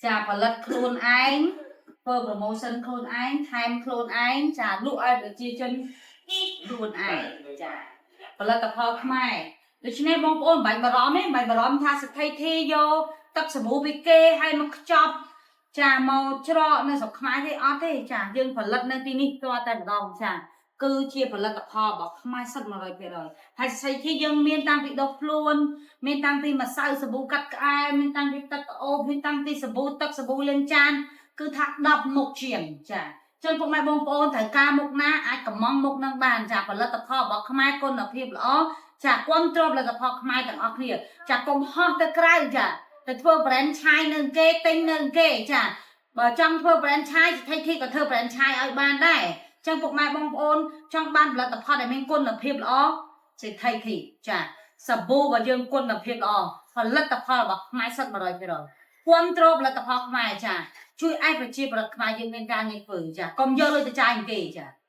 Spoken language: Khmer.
ចាផលិតខ្លួនឯងធ្វើ promotion ខ្លួនឯងថែមខ្លួនឯងចាលក់ឲ្យប្រជាជនខ្លួនឯងចាផលិតផលខ្មែរដូច្នេះបងប្អូនមិនបាច់បារម្ភទេមិនបាច់បារម្ភថាសេដ្ឋីធីយកទឹកសាប៊ូពីគេឲ្យមកខ្ចប់ចាមកច្រកនៅស្រុកខ្មែរទេអត់ទេចាយើងផលិតនៅទីនេះផ្ទាល់តែម្ដងចាគឺជាផលិតផលរបស់ខ្មែរសុទ្ធ100%ហើយសេដ្ឋីធីយើងមានតាំងពីដុសខ្លួន មានតាំងពីម្សៅសាប៊ូកាត់ក្អែមមានតាំងពីទឹកក្រអូបមានតាំងពីសាប៊ូទឹកសាប៊ូលាងចានគឺថា10មុខជាងចាចឹងពុកម៉ែបងប្អូនត្រូវការមុខណាអាចកម្មង់មុខនឹងបានចាផលិតផលរបស់ខ្មែរគុណភាពល្អចាគ្រប់គ្រងផលិតផលខ្មែរទាំងអស់គ្នាចាកុំហោះទៅក្រៅចាទៅធ្វើ brand ឆាយនៅគេទិញនៅគេចាបើចង់ធ្វើ brand ឆាយសិទ្ធិធីក៏ធ្វើ brand ឆាយឲ្យបានដែរចឹងពុកម៉ែបងប្អូនចង់បានផលិតផលដែលមានគុណភាពល្អសិទ្ធិធីចា សាប៊ូរបស់យើងគុណភាពល្អផលិតផលរបស់ខ្មែរសុទ្ធ100%គ្រប់គ្រងផលិតផលខ្មែរចាជួយឲ្យប្រជាពលរដ្ឋខ្មែរយើងមានការងារធ្វើចាកុំយកលុយទៅចាយគេចា។